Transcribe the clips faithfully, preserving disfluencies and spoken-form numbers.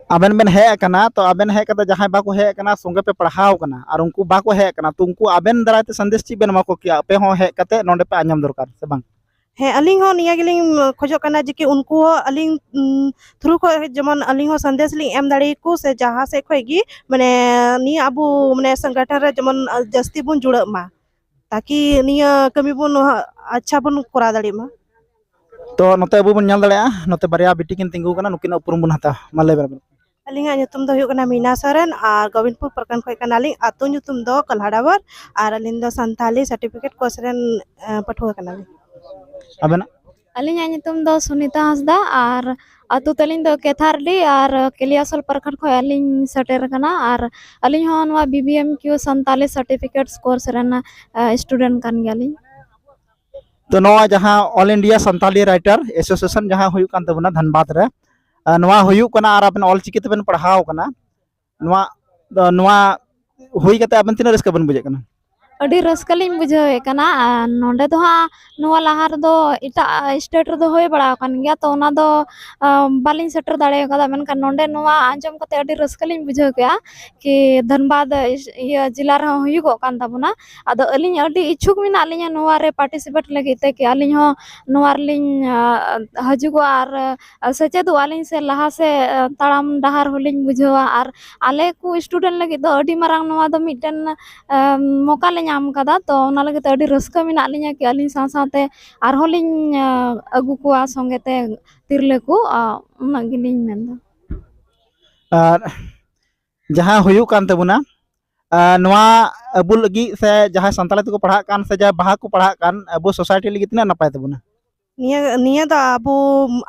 ᱟᱵᱮᱱ ᱵᱮᱱ ᱦᱮᱡ ᱟᱠᱟᱱᱟ, ᱛᱚ ᱟᱵᱮᱱ ᱦᱮᱡ ᱠᱟᱛᱮ ᱡᱟᱦᱟᱸᱭ ᱵᱟᱠᱚ ᱦᱮᱡ ᱟᱠᱟᱱᱟ, ᱥᱚᱸᱜᱮ ᱯᱮ ᱯᱟᱲᱦᱟᱣ ᱟᱠᱟᱱᱟ, ᱟᱨ ᱩᱱᱠᱩ ᱵᱟᱠᱚ ᱦᱮᱡ ᱟᱠᱟᱱᱟ, ᱛᱚ ᱩᱱᱠᱩ ᱟᱵᱮᱱ ᱫᱟᱨᱟᱭ ᱛᱮ ᱥᱟᱸᱫᱮᱥ ᱪᱮᱫ ᱵᱮᱱ ᱮᱢᱟ ᱠᱚ ᱠᱮᱭᱟ? ᱟᱯᱮ ᱦᱚᱸ ᱦᱮᱡ ᱠᱟᱛᱮ ᱱᱚᱰᱮ ᱯᱮ ᱟᱸᱡᱚᱢ ᱫᱚᱨᱠᱟᱨ, ᱥᱮ ᱵᱟᱝ? ᱦᱮᱸ, ᱟᱹᱞᱤᱧ ᱦᱚᱸ ᱱᱤᱭᱟᱹ ᱜᱮᱞᱤᱧ ᱠᱷᱚᱡᱚᱜ ᱠᱟᱱᱟ ᱡᱮ ᱠᱤ ᱩᱱᱠᱩ ᱦᱚᱸ ᱟᱹᱞᱤᱧ, ᱩᱢ, ᱛᱷᱨᱩ ᱠᱷᱚᱡ ᱡᱮᱢᱚᱱ ᱟᱹᱞᱤᱧ ᱦᱚᱸ ᱥᱟᱸᱫᱮᱥ ᱞᱤᱧ ᱮᱢ ᱫᱟᱲᱮᱭᱟᱠᱚ, ᱥᱮ ᱡᱟᱦᱟᱸ ᱥᱮᱫ ᱠᱷᱚᱡ ᱜᱮ, ᱢᱟᱱᱮ, ᱱᱤᱭᱟᱹ ᱟᱵᱚ, ᱢᱟᱱᱮ, ᱥᱚᱝᱜᱚᱴᱷᱚᱱ ᱨᱮ ᱡᱮᱢᱚᱱ ᱡᱟᱹᱥᱛᱤ ᱵᱚᱱ ᱡᱩᱲᱟᱹᱜ ᱢᱟ, ᱛᱟᱠᱤ ᱱᱤᱭᱟᱹ ᱠᱟᱹᱢᱤ ᱵᱚᱱ ᱟᱪᱪᱷᱟ ᱵᱚᱱ ᱠᱚᱨᱟᱣ ᱫᱟᱲᱮᱭᱟᱜ ᱢᱟ᱾ ᱛᱚ ᱱᱚᱛᱮ ᱟᱵᱚ ᱵᱚᱱ ᱧᱮᱞ ᱫᱟᱲᱮᱭᱟᱜᱼᱟ, ᱱᱚᱛᱮ ᱵᱟᱨᱭᱟ ᱵᱤᱴᱤ ᱠᱤᱱ ᱛᱤᱸᱜᱩ ᱟᱠᱟᱱᱟ, ᱱᱩᱠᱤᱱᱟᱜ ᱩᱯᱨᱩᱢ ᱵᱚᱱ ᱦᱟᱛᱟᱣᱟ᱾ ᱢᱟ ᱞᱟᱹᱭ ᱵᱮᱱ᱾ ᱟᱹᱞᱤᱧᱟᱜ ᱧᱩᱛᱩᱢ ᱫᱚ ᱦᱩᱭᱩᱜ ᱠᱟᱱᱟ ᱢᱤᱱᱟ ᱥᱚᱨᱮᱱ ᱟᱨ ᱜᱳᱵᱤᱱᱫᱯᱩᱨ ᱯᱨᱚᱠᱷᱚᱸᱰ ᱠᱷᱚᱱ ᱠᱟᱱᱟᱞᱤᱧ᱾ ᱟᱹᱛᱩ ᱧᱩᱛᱩᱢ ᱫᱚ ᱠᱟᱞᱦᱟᱰᱟᱵᱟᱨ ᱟᱨ ᱟᱹᱞᱤᱧ ᱫᱚ ᱥᱟᱱᱛᱟᱞᱤ ᱥᱟᱨᱴᱤᱯᱷᱤᱠᱮᱴ ᱠᱳᱨᱥ ᱨᱮᱱ, ᱮ, ᱯᱟᱹᱴᱷᱩᱣᱟᱹ ᱠᱟᱱᱟᱞᱤᱧ᱾ ᱟᱵᱮᱱᱟᱜ? ᱟᱹᱞᱤᱧᱟᱜ ᱧᱩᱛᱩᱢ ᱫᱚ ᱥᱩᱱᱤᱛᱟ ᱦᱟᱸᱥᱫᱟ ᱟᱨ ᱟᱹᱛᱩ ᱛᱟᱹᱞᱤᱧ ᱫᱚ ᱠᱮᱛᱷᱟᱨᱰᱤ ᱟᱨ ᱠᱮᱞᱤᱭᱟᱥᱳᱞ ᱯᱨᱚᱠᱷᱚᱸᱰ ᱠᱷᱚᱱ ᱟᱹᱞᱤᱧ ᱥᱮᱴᱮᱨ ᱟᱠᱟᱱᱟ ᱟᱨ ᱟᱹᱞᱤᱧ ᱦᱚᱸ ᱱᱚᱣᱟ B B M Q Santali certificate course ᱨᱮᱱ, ᱮ, ᱥᱴᱩᱰᱮᱱᱴ ᱠᱟᱱ ᱜᱮᱭᱟᱞᱤᱧ᱾ ᱛᱚ ᱱᱚᱣᱟ ᱡᱟᱦᱟᱸ All India Santali Writer Association ᱡᱟᱦᱟᱸ ᱦᱩᱭᱩᱜ ᱠᱟᱱ ᱛᱟᱵᱚᱱᱟ ᱫᱷᱟᱱᱵᱟᱫᱽ ᱨᱮ, ᱟᱨ ᱱᱚᱣᱟ ᱦᱩᱭᱩᱜ ᱠᱟᱱᱟ, ᱟᱨ ᱟᱵᱮᱱ ᱚᱞ ᱪᱤᱠᱤ ᱛᱮᱵᱮᱱ ᱯᱟᱲᱦᱟᱣ ᱠᱟᱱᱟ, ᱱᱚᱣᱟ, ᱱᱚᱣᱟ ᱦᱩᱭ ᱠᱟᱛᱮ ᱟᱵᱮᱱ ᱛᱤᱱᱟᱹᱜ ᱨᱟᱹᱥᱠᱟᱹ ᱵᱮᱱ ᱵᱩᱡᱷᱟᱹᱜ ᱠᱟᱱᱟ? ᱟᱹᱰᱤ ᱨᱟᱹᱥᱠᱟᱹ ᱞᱤᱧ ᱵᱩᱡᱷᱟᱹᱣᱮᱫ ᱠᱟᱱᱟ᱾ ᱟᱨ ᱱᱚᱰᱮ ᱫᱚ ᱦᱟᱸᱜ ᱱᱚᱣᱟ ᱞᱟᱦᱟ ᱨᱮᱫᱚ ᱮᱴᱟᱜ ᱥᱴᱮᱴ ᱨᱮᱫᱚ ᱦᱩᱭ ᱵᱟᱲᱟ ᱟᱠᱟᱱ ᱜᱮᱭᱟ, ᱛᱚ ᱚᱱᱟ ᱫᱚ, ᱟᱸ, ᱵᱟᱹᱞᱤᱧ ᱥᱮᱴᱮᱨ ᱫᱟᱲᱮ ᱠᱟᱫᱟ᱾ ᱢᱮᱱᱠᱷᱟᱱ ᱱᱚᱰᱮ ᱱᱚᱣᱟ ᱟᱸᱡᱚᱢ ᱠᱟᱛᱮ ᱟᱹᱰᱤ ᱨᱟᱹᱥᱠᱟᱹ ᱞᱤᱧ ᱵᱩᱡᱷᱟᱹᱣ ᱠᱮᱜᱼᱟ ᱠᱤ ᱫᱷᱟᱱᱵᱟᱫᱽ ᱤᱥ-, ᱤᱭᱟᱹ ᱡᱮᱞᱟ ᱨᱮᱦᱚᱸ ᱦᱩᱭᱩᱜᱚᱜ ᱠᱟᱱ ᱛᱟᱵᱚᱱᱟ᱾ ᱟᱫᱚ ᱟᱹᱞᱤᱧ ᱟᱹᱰᱤ ᱤᱪᱪᱷᱩᱠ ᱢᱮᱱᱟᱜ ᱞᱤᱧᱟ ᱱᱚᱣᱟ ᱨᱮ ᱯᱟᱨᱴᱤᱥᱤᱯᱮᱴ ᱞᱟᱹᱜᱤᱫ ᱛᱮ ᱠᱤ ᱟᱹᱞᱤᱧ ᱦᱚᱸ ᱱᱚᱣᱟ ᱨᱮᱞᱤᱧ, ᱟᱸ, ᱦᱤᱡᱩᱜᱚᱜᱼᱟ ᱟᱨ ᱥᱮᱪᱮᱫᱚᱜᱼᱟ ᱞᱤᱧ ᱥᱮ ᱞᱟᱦᱟ ᱥᱮᱫ, ᱮ, ᱛᱟᱲᱟᱢ ᱰᱟᱦᱟᱨ ᱦᱚᱸᱞᱤᱧ ᱵᱩᱡᱷᱟᱹᱣᱟ᱾ ᱟᱨ ᱟᱞᱮ ᱠᱚ ᱥᱴᱩᱰᱮᱱᱴ ᱞᱟᱹᱜᱤᱫ ᱫᱚ ᱟᱹᱰᱤ ᱢᱟᱨᱟᱝ ᱱᱚᱣᱟ ᱫᱚ ᱢᱤᱫᱴᱮᱱ, ᱮ, ᱢᱚᱠᱟ ᱞᱮ ᱧᱟᱢ ᱠᱟᱫᱟ᱾ ᱛᱚ ᱚᱱᱟ ᱞᱟᱹᱜᱤᱫ ᱛᱮ ᱟᱹᱰᱤ ᱨᱟᱹᱥᱠᱟᱹ ᱢᱮᱱᱟᱜ ᱞᱤᱧᱟ ᱠᱤ ᱟᱹᱞᱤᱧ ᱥᱟᱶ ᱥᱟᱶᱛᱮ ᱟᱨᱦᱚᱸ ᱞᱤᱧ, ᱮ, ᱟᱹᱜᱩ ᱠᱚᱣᱟ ᱥᱚᱸᱜᱮ ᱛᱮ ᱛᱤᱨᱞᱟᱹ ᱠᱚ, ᱟ, ᱩᱱᱟᱹᱜ ᱜᱮᱞᱤᱧ ᱢᱮᱱᱫᱟ᱾ ᱟᱨ ᱡᱟᱦᱟᱸ ᱦᱩᱭᱩᱜ ᱠᱟᱱ ᱛᱟᱵᱚᱱᱟ, ᱟᱨ ᱱᱚᱣᱟ ᱟᱵᱚ ᱞᱟᱹᱜᱤᱫ ᱥᱮ ᱡᱟᱦᱟᱸᱭ ᱥᱟᱱᱛᱟᱲᱤ ᱛᱮᱠᱚ ᱯᱟᱲᱦᱟᱜ ᱠᱟᱱ ᱥᱮ ᱡᱟᱦᱟᱸᱭ ᱵᱟᱦᱟ ᱠᱚ ᱯᱟᱲᱦᱟᱜ ᱠᱟᱱ, ᱟᱵᱚ ᱥᱳᱥᱟᱭᱴᱤ ᱞᱟᱹᱜᱤᱫ ᱛᱤᱱᱟᱹᱜ ᱱᱟᱯᱟᱭ ᱛᱟᱵᱚᱱᱟ? ᱱᱤᱭᱟᱹ, ᱱᱤᱭᱟᱹ ᱫᱚ ᱟᱵᱚ,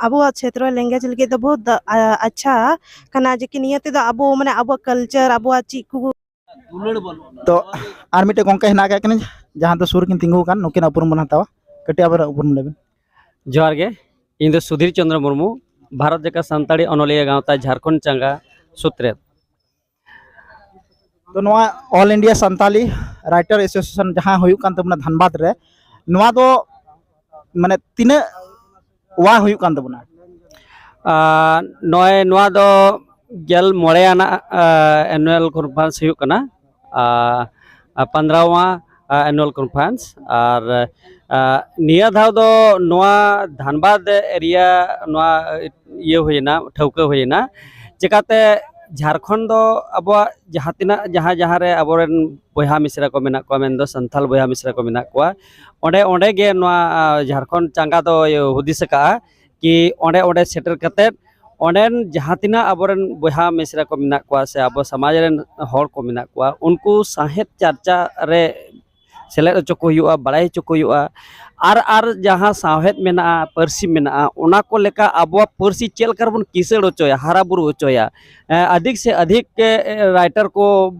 ᱟᱵᱚᱣᱟᱜ ᱪᱷᱮᱛᱨᱚ ᱞᱮᱝᱜᱩᱭᱮᱡᱽ ᱞᱟᱹᱜᱤᱫ ᱫᱚ ᱵᱚᱦᱩᱛ ᱫᱚ, ᱟ, ᱟᱪᱪᱷᱟ ᱠᱟᱱᱟ, ᱡᱮ ᱠᱤ ᱱᱤᱭᱟᱹ ᱛᱮᱫᱚ ᱟᱵᱚ, ᱢᱟᱱᱮ, ᱟᱵᱚᱣᱟᱜ ᱠᱟᱞᱪᱟᱨ, ᱟᱵᱚᱣᱟᱜ ᱪᱮᱫ ᱠᱚ᱾ ᱛᱚ ᱟᱨ ᱢᱤᱫᱴᱮᱱ ᱜᱚᱝᱠᱮ ᱦᱮᱱᱟᱜ ᱟᱠᱟᱫ ᱠᱤᱱᱟ, ᱡᱟᱦᱟᱸ ᱫᱚ ᱥᱩᱨ ᱨᱮᱠᱤᱱ ᱛᱤᱸᱜᱩ ᱟᱠᱟᱱ, ᱱᱩᱠᱤᱱᱟᱜ ᱩᱯᱨᱩᱢ ᱵᱚᱱ ᱦᱟᱛᱟᱣᱟ᱾ ᱠᱟᱹᱴᱤᱡ ᱟᱵᱮᱱᱟᱜ ᱩᱯᱨᱩᱢ ᱞᱟᱹᱭ ᱵᱮᱱ᱾ ᱡᱚᱦᱟᱨ ᱜᱮ, ᱤᱧ ᱫᱚ ᱥᱩᱫᱷᱤᱨ ᱪᱚᱸᱫᱽᱨᱚ ᱢᱩᱨᱢᱩ, ᱵᱷᱟᱨᱚᱛ ᱡᱟᱠᱟᱛ ᱥᱟᱱᱛᱟᱲᱤ ᱚᱱᱚᱞᱤᱭᱟᱹ ᱜᱟᱶᱛᱟ ᱡᱷᱟᱲᱠᱷᱚᱸᱰ ᱪᱟᱸᱜᱟ ᱥᱩᱛᱨᱮᱛ᱾ ᱛᱚ ᱱᱚᱣᱟ All India Santali Writer Association ᱡᱟᱦᱟᱸ ᱦᱩᱭᱩᱜ ᱠᱟᱱ ᱛᱟᱵᱚᱱᱟ ᱫᱷᱟᱱᱵᱟᱫᱽ ᱨᱮ, ᱱᱚᱣᱟ ᱫᱚ ᱢᱟᱱᱮ ᱛᱤᱱᱟᱹᱜ ᱣᱟ ᱦᱩᱭᱩᱜ ᱠᱟᱱ ᱛᱟᱵᱚᱱᱟ? ᱟᱨ ᱱᱚᱜᱼᱚᱭ ᱱᱚᱣᱟ ᱫᱚ ᱜᱮᱞ ᱢᱚᱬᱮ ᱟᱱᱟᱜ ᱮᱱᱩᱣᱟᱞ ᱠᱚᱱᱯᱷᱟᱨᱮᱱᱥ ᱦᱩᱭᱩᱜ ᱠᱟᱱᱟ, ᱯᱚᱱᱫᱽᱨᱚᱣᱟ ᱮᱱᱩᱣᱟᱞ ᱠᱚᱱᱯᱷᱟᱨᱮᱱᱥ᱾ ᱟᱨ ᱟ, ᱱᱤᱭᱟᱹ ᱫᱷᱟᱣ ᱫᱚ ᱱᱚᱣᱟ ᱫᱷᱟᱱᱵᱟᱫᱽ ᱮᱨᱤᱭᱟ ᱱᱚᱣᱟ ᱤᱭᱟᱹ ᱦᱩᱭᱮᱱᱟ, ᱴᱷᱟᱹᱣᱠᱟᱹ ᱦᱩᱭᱮᱱᱟ᱾ ᱪᱮᱠᱟᱛᱮ ᱡᱷᱟᱲᱠᱷᱚᱸᱰ ᱫᱚ ᱟᱵᱚᱣᱟᱜ ᱡᱟᱦᱟᱸ ᱛᱤᱱᱟᱹᱜ, ᱡᱟᱦᱟᱸ ᱡᱟᱦᱟᱸ ᱨᱮ ᱟᱵᱚᱨᱮᱱ ᱵᱚᱭᱦᱟ ᱢᱤᱥᱨᱟ ᱠᱚ ᱢᱮᱱᱟᱜ ᱠᱚᱣᱟ, ᱢᱮᱱᱫᱚ ᱥᱟᱱᱛᱟᱞ ᱵᱚᱭᱦᱟ ᱢᱤᱥᱨᱟ ᱠᱚ ᱢᱮᱱᱟᱜ ᱠᱚᱣᱟ, ᱚᱸᱰᱮ ᱚᱸᱰᱮ ᱜᱮ ᱱᱚᱣᱟ ᱟ, ᱡᱷᱟᱲᱠᱷᱚᱸᱰ ᱪᱟᱸᱜᱟ ᱫᱚᱭ ᱦᱩᱫᱤᱥ ᱟᱠᱟᱫᱼᱟ ᱠᱤ ᱚᱸᱰᱮ ᱚᱸᱰᱮ ᱥᱮᱴᱮᱨ ᱠᱟᱛᱮᱫ ᱚᱸᱰᱮᱱ ᱡᱟᱦᱟᱸ ᱛᱤᱱᱟᱹᱜ ᱟᱵᱚᱨᱮᱱ ᱵᱚᱭᱦᱟ ᱢᱤᱥᱨᱟ ᱠᱚ ᱢᱮᱱᱟᱜ ᱠᱚᱣᱟ ᱥᱮ ᱟᱵᱚ ᱥᱚᱢᱟᱡᱽ ᱨᱮᱱ ᱦᱚᱲ ᱠᱚ ᱢᱮᱱᱟᱜ ᱠᱚᱣᱟ, ᱩᱱᱠᱩ ᱥᱟᱶᱦᱮᱫ ᱪᱟᱨᱪᱟ ᱨᱮ ᱥᱮᱞᱮᱫ ᱦᱚᱪᱚ ᱠᱚ ᱦᱩᱭᱩᱜᱼᱟ, ᱵᱟᱲᱟᱭ ᱦᱚᱪᱚ ᱠᱚ ᱦᱩᱭᱩᱜᱼᱟ᱾ ᱟᱨ ᱟᱨ ᱡᱟᱦᱟᱸ ᱥᱟᱶᱦᱮᱫ ᱢᱮᱱᱟᱜᱼᱟ, ᱯᱟᱹᱨᱥᱤ ᱢᱮᱱᱟᱜᱼᱟ, ᱚᱱᱟ ᱠᱚ ᱞᱮᱠᱟ ᱟᱵᱚᱣᱟᱜ ᱯᱟᱹᱨᱥᱤ ᱪᱮᱫ ᱞᱮᱠᱟ ᱨᱮᱵᱚᱱ ᱠᱤᱥᱟᱹᱬ ᱦᱚᱪᱚᱭᱟ, ᱦᱟᱨᱟ ᱵᱩᱨᱩ ᱦᱚᱪᱚᱭᱟ, ᱮ, ᱟᱫᱷᱤᱠ ᱥᱮ ᱟᱫᱷᱤᱠ ᱮ, ᱨᱟᱭᱴᱟᱨ ᱠᱚ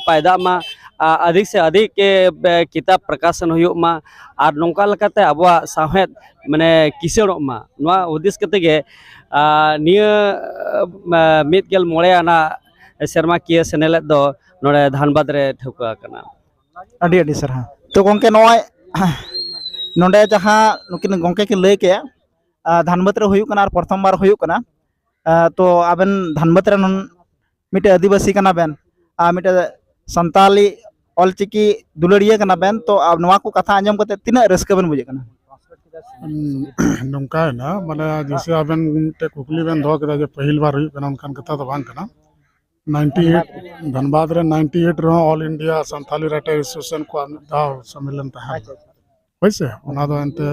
ᱯᱟᱭᱫᱟᱜ ᱢᱟ, ᱟ, ᱟᱫᱷᱤᱠ ᱥᱮ ᱟᱫᱷᱤᱠ ᱮ, ᱵᱮ, ᱠᱤᱛᱟᱵ ᱯᱨᱚᱠᱟᱥᱚᱱ ᱦᱩᱭᱩᱜ ᱢᱟ, ᱟᱨ ᱱᱚᱝᱠᱟ ᱞᱮᱠᱟᱛᱮ ᱟᱵᱚᱣᱟᱜ ᱥᱟᱶᱦᱮᱫ ᱢᱟᱱᱮ ᱠᱤᱥᱟᱹᱬᱚᱜ ᱢᱟ, ᱱᱚᱣᱟ ᱦᱩᱫᱤᱥ ᱠᱟᱛᱮ ᱜᱮ ᱟ, ᱱᱤᱭᱟᱹ ᱟ, ᱢᱤᱫ ᱜᱮᱞ ᱢᱚᱬᱮ ᱟᱱᱟᱜ ᱥᱮᱨᱢᱟᱠᱤᱭᱟᱹ ᱥᱮᱱᱮᱞᱮᱫ ᱫᱚ ᱱᱚᱰᱮ ᱫᱷᱟᱱᱵᱟᱫᱽ ᱨᱮ ᱴᱷᱟᱹᱣᱠᱟᱹ ᱟᱠᱟᱱᱟ᱾ ᱟᱹᱰᱤ ᱟᱹᱰᱤ ᱥᱟᱨᱦᱟᱣ᱾ ᱛᱚ ᱜᱚᱢᱠᱮ, ᱱᱚᱜᱼᱚᱭ ᱱᱚᱰᱮ ᱡᱟᱦᱟᱸ ᱱᱩᱠᱤᱱ ᱜᱚᱢᱠᱮ ᱠᱤᱱ ᱞᱟᱹᱭ ᱠᱮᱜᱼᱟ, ᱟ, ᱫᱷᱟᱱᱵᱟᱫᱽ ᱨᱮ ᱦᱩᱭᱩᱜ ᱠᱟᱱᱟ ᱟᱨ ᱯᱨᱚᱛᱷᱚᱢ ᱵᱟᱨ ᱦᱩᱭᱩᱜ ᱠᱟᱱᱟ, ᱟ, ᱛᱚ ᱟᱵᱮᱱ ᱫᱷᱟᱱᱵᱟᱫᱽ ᱨᱮᱱ ᱢᱤᱫᱴᱮᱡ ᱟᱹᱫᱤᱵᱟᱹᱥᱤ ᱠᱟᱱᱟ ᱵᱮᱱ ᱟᱨ ᱢᱤᱫᱴᱮᱡ ᱥᱟᱱᱛᱟᱞᱤ ᱚᱞᱪᱤᱠᱤ ᱫᱩᱞᱟᱹᱲᱤᱭᱟᱹ ᱠᱟᱱᱟ ᱵᱮᱱ, ᱛᱚ ᱟ, ᱱᱚᱣᱟ ᱠᱚ ᱠᱟᱛᱷᱟ ᱟᱸᱡᱚᱢ ᱠᱟᱛᱮ ᱛᱤᱱᱟᱹᱜ ᱨᱟᱹᱥᱠᱟᱹ ᱵᱮᱱ ᱵᱩᱡᱷᱟᱹᱜ ᱠᱟᱱᱟ? ᱦᱩᱸ, ᱱᱚᱝᱠᱟᱭᱮᱱᱟ, ᱢᱟᱱᱮ, ᱡᱮᱭᱥᱮ ᱟᱵᱮᱱ ᱢᱤᱫᱴᱮᱡ ᱠᱩᱠᱞᱤ ᱵᱮᱱ ᱫᱚᱦᱚ ᱠᱮᱫᱟ ᱡᱮ ᱯᱟᱹᱦᱤᱞ ᱵᱟᱨ ᱦᱩᱭᱩᱜ ᱠᱟᱱᱟ, ᱚᱱᱠᱟᱱ ᱠᱟᱛᱷᱟ ᱫᱚ ᱵᱟᱝ ᱠᱟᱱᱟ᱾ ᱱᱟᱭᱤᱱᱴᱤ ᱮᱭᱤᱴ, ᱫᱷᱟᱱᱵᱟᱫᱽ ᱨᱮ ᱱᱟᱭᱤᱱᱴᱤ ᱮᱭᱤᱴ ᱨᱮᱦᱚᱸ all India Santali writer association ᱠᱚᱣᱟᱜ ᱢᱤᱫ ᱫᱷᱟᱣ ᱥᱚᱢᱢᱮᱞᱚᱱ ᱛᱟᱦᱮᱸ ᱞᱮᱱᱟ᱾ ᱦᱳᱭ ᱥᱮ, ᱚᱱᱟ ᱫᱚ ᱮᱱᱛᱮ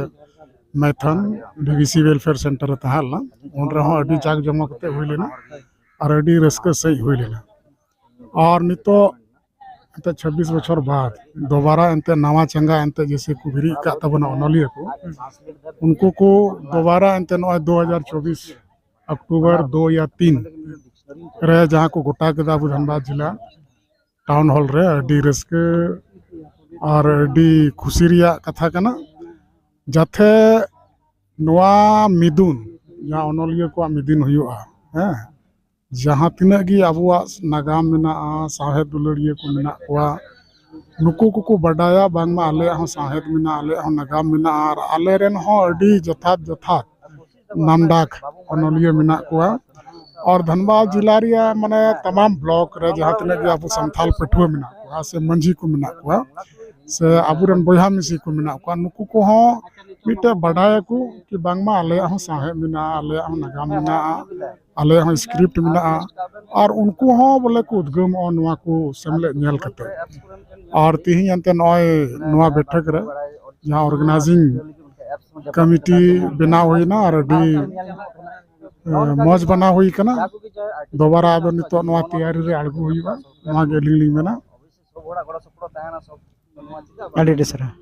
matron D B C welfare centre ᱨᱮ ᱛᱟᱦᱮᱸ ᱞᱮᱱᱟ᱾ ᱩᱱ ᱨᱮᱦᱚᱸ ᱟᱹᱰᱤ ᱡᱟᱠ ᱡᱚᱢᱚᱠ ᱠᱟᱛᱮ ᱦᱩᱭ ᱞᱮᱱᱟ ᱟᱨ ᱟᱹᱰᱤ ᱨᱟᱹᱥᱠᱟᱹ ᱥᱟᱺᱦᱤᱡ ᱦᱩᱭ ᱞᱮᱱᱟ᱾ ᱟᱨ ᱱᱤᱛᱚᱜ ᱮᱱᱛᱮ ᱪᱷᱟᱵᱵᱤᱥ ᱵᱚᱪᱷᱚᱨ ᱵᱟᱫ ᱫᱚᱵᱟᱨᱟ ᱮᱱᱛᱮ ᱱᱟᱣᱟ ᱪᱟᱸᱜᱟ ᱮᱱᱛᱮ ᱡᱮᱭᱥᱮ ᱠᱚ ᱵᱮᱨᱮᱫ ᱟᱠᱟᱫ ᱛᱟᱵᱚᱱᱟ ᱚᱱᱚᱞᱤᱭᱟᱹ ᱠᱚ, ᱩᱱᱠᱩ ᱠᱚ ᱫᱚᱵᱟᱨᱟ ᱮᱱᱛᱮ ᱱᱚᱜᱼᱚᱭ ᱫᱩ ᱦᱟᱡᱟᱨ ᱪᱚᱵᱵᱤᱥ ᱚᱠᱴᱳᱵᱚᱨ ᱫᱩ ᱭᱟ ᱛᱤᱱ ᱨᱮ ᱡᱟᱦᱟᱸ ᱠᱚ ᱜᱚᱴᱟ ᱠᱮᱫᱟ ᱟᱵᱚ ᱫᱷᱟᱱᱵᱟᱫᱽ ᱡᱮᱞᱟ ᱴᱟᱣᱩᱱ ᱦᱚᱞ ᱨᱮ, ᱟᱹᱰᱤ ᱨᱟᱹᱥᱠᱟᱹ ᱟᱨ ᱟᱹᱰᱤ ᱠᱷᱩᱥᱤ ᱨᱮᱭᱟᱜ ᱠᱟᱛᱷᱟ ᱠᱟᱱᱟ᱾ ᱡᱟᱛᱮ ᱱᱚᱣᱟ ᱢᱤᱫᱩᱱ, ᱡᱟᱦᱟᱸ ᱚᱱᱚᱞᱤᱭᱟᱹ ᱠᱚᱣᱟᱜ ᱢᱤᱫᱩᱱ ᱦᱩᱭᱩᱜᱼᱟ, ᱦᱮᱸ, ᱡᱟᱦᱟᱸ ᱛᱤᱱᱟᱹᱜ ᱜᱮ ᱟᱵᱚᱣᱟᱜ ᱱᱟᱜᱟᱢ ᱢᱮᱱᱟᱜᱼᱟ, ᱥᱟᱶᱦᱮᱫ ᱫᱩᱞᱟᱹᱲᱤᱭᱟᱹ ᱠᱚ ᱢᱮᱱᱟᱜ ᱠᱚᱣᱟ, ᱱᱩᱠᱩ ᱠᱚᱠᱚ ᱵᱟᱰᱟᱭᱟ ᱵᱟᱝᱢᱟ ᱟᱞᱮᱭᱟᱜ ᱦᱚᱸ ᱥᱟᱶᱦᱮᱫ ᱢᱮᱱᱟᱜᱼᱟ, ᱟᱞᱮᱭᱟᱜ ᱦᱚᱸ ᱱᱟᱜᱟᱢ ᱢᱮᱱᱟᱜᱼᱟ, ᱟᱨ ᱟᱞᱮ ᱨᱮᱱ ᱦᱚᱸ ᱟᱹᱰᱤ ᱡᱚᱛᱷᱟᱛ ᱡᱚᱛᱷᱟᱛ ᱱᱟᱢᱰᱟᱠ ᱚᱱᱚᱞᱤᱭᱟᱹ ᱢᱮᱱᱟᱜ ᱠᱚᱣᱟ᱾ ᱟᱨ ᱫᱷᱟᱱᱵᱟᱫᱽ ᱡᱤᱞᱟ ᱨᱮᱭᱟᱜ ᱢᱟᱱᱮ ᱛᱟᱢᱟᱢ ᱵᱞᱚᱠ ᱨᱮ ᱡᱟᱦᱟᱸ ᱛᱤᱱᱟᱹᱜ ᱜᱮ ᱟᱵᱚ ᱥᱟᱱᱛᱟᱲ ᱯᱟᱹᱴᱷᱩᱣᱟᱹ ᱢᱮᱱᱟᱜ ᱠᱚᱣᱟ ᱥᱮ ᱢᱟᱹᱡᱷᱤ ᱠᱚ ᱢᱮᱱᱟᱜ ᱠᱚᱣᱟ ᱥᱮ ᱟᱵᱚᱨᱮᱱ ᱵᱚᱭᱦᱟ ᱢᱤᱥᱤ ᱠᱚ ᱢᱮᱱᱟᱜ ᱠᱚᱣᱟ, ᱱᱩᱠᱩ ᱠᱚᱦᱚᱸ ᱢᱤᱫᱴᱮᱡ ᱵᱟᱰᱟᱭᱟᱠᱚ ᱠᱤ ᱵᱟᱝᱢᱟ ᱟᱞᱮᱭᱟᱜ ᱦᱚᱸ ᱥᱟᱶᱦᱮᱫ ᱢᱮᱱᱟᱜᱼᱟ, ᱟᱞᱮᱭᱟᱜ ᱦᱚᱸ ᱱᱟᱜᱟᱢ ᱢᱮᱱᱟᱜᱼᱟ, ᱟᱞᱮᱭᱟᱜ ᱦᱚᱸ ᱥᱠᱨᱤᱯᱴ ᱢᱮᱱᱟᱜᱼᱟ᱾ ᱟᱨ ᱩᱱᱠᱩ ᱦᱚᱸ ᱵᱚᱞᱮ ᱠᱚ ᱩᱫᱽᱜᱟᱹᱢᱚᱜᱼᱟ ᱱᱚᱣᱟ ᱠᱚ ᱥᱮᱢᱞᱮᱫ ᱧᱮᱞ ᱠᱟᱛᱮ᱾ ᱟᱨ ᱛᱮᱦᱮᱧ ᱮᱱᱛᱮ ᱱᱚᱜᱼᱚᱭ ᱱᱚᱣᱟ ᱵᱮᱴᱷᱚᱠ ᱨᱮ ᱡᱟᱦᱟᱸ ᱚᱨᱜᱟᱱᱟᱭᱡᱤᱝ ᱠᱚᱢᱤᱴᱤ ᱵᱮᱱᱟᱣ ᱦᱩᱭᱱᱟ ᱟᱨ ᱟᱹᱰᱤ ᱮ, ᱢᱚᱡᱽ ᱵᱮᱱᱟᱣ ᱦᱩᱭ ᱠᱟᱱᱟ᱾ ᱫᱚᱵᱟᱨᱟ ᱟᱫᱚ ᱱᱤᱛᱚᱜ ᱱᱚᱣᱟ ᱛᱮᱭᱟᱨᱤ ᱨᱮ ᱟᱬᱜᱚ ᱦᱩᱭᱩᱜᱼᱟ, ᱱᱚᱣᱟ ᱜᱮ ᱟᱹᱞᱤᱧ ᱞᱤᱧ ᱢᱮᱱᱟ᱾ ᱟᱹᱰᱤ ᱟᱹᱰᱤ ᱥᱟᱨᱦᱟᱣ᱾